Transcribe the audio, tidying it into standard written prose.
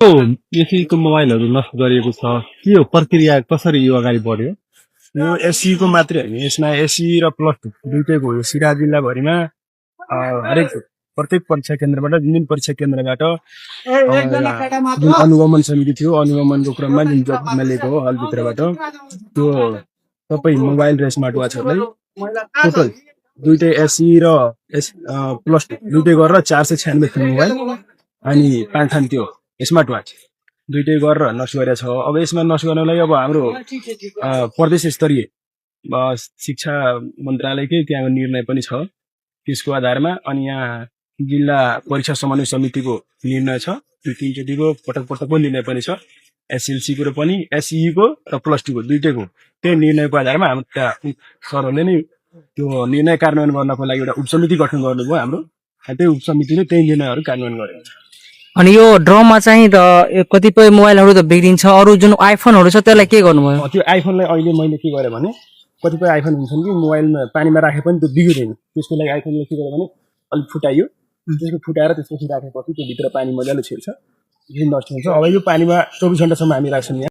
यस्तो एसीको मोबाइलहरू नष्ट गरिएको छ के हो प्रक्रिया कसरी यो अगाडि बढ्यो यो एससी को मात्रै होइन यसमा एससी र प्लस टू दुइटैको हो सिराहा जिल्लाभरिमा हरेक प्रत्येक परीक्षा केन्द्रबाट जुन परीक्षा केन्द्रबाट जुन अनुगमन समिति थियो अनुगमनको क्रममा जुन जबमा लिएको हो हलभित्रबाट त्यो सबै मोबाइल र स्मार्ट वाचहरूलाई टोटल दुइटै एससी र प्लस टू दुइटै गरेर 496 मोबाइल अनि 5 खान त्यो स्मार्ट वाच दुइटै गरेर नष्ट गरेको छ। अब यसमा नष्ट गर्नलाई अब हाम्रो प्रदेश स्तरीय शिक्षा मन्त्रालयकै त्यहाँ निर्णय पनि छ त्यसको आधारमा अनि यहाँ जिल्ला परीक्षा समन्वय समितिको निर्णय छ त्यो तीनचोटिको पटक पटकको निर्णय पनि छ एसएलसी को र पनि एसई को र प्लस टू को दुइटैको त्यही निर्णयको आधारमा हाम्रो त्यहाँ सरहरूले नै त्यो निर्णय कार्यान्वयन गर्नको लागि एउटा उपसमिति गठन गर्नुभयो हाम्रो त्यही उपसमितिले त्यही निर्णयहरू कार्यान्वयन गरेको छ। अनि यो ड्रममा चाहिँ कतिपय मोबाइलहरू त बिग्रिन्छ अरू जुन आइफोनहरू छ त्यसलाई के गर्नुभयो? त्यो आइफोनलाई अहिले मैले के गरेँ भने कतिपय आइफोन हुन्छन् कि मोबाइलमा पानीमा राखे पनि त्यो बिग्रिँदैन त्यसको लागि आइफोनले के गर्यो भने अलिक फुटाइयो त्यसको फुटाएर त्यसपछि राखेपछि त्यो भित्र पानी मजाले छिर्छ नष्ट हुन्छ। अब यो पानीमा 24 घण्टासम्म हामी राख्छौँ यहाँ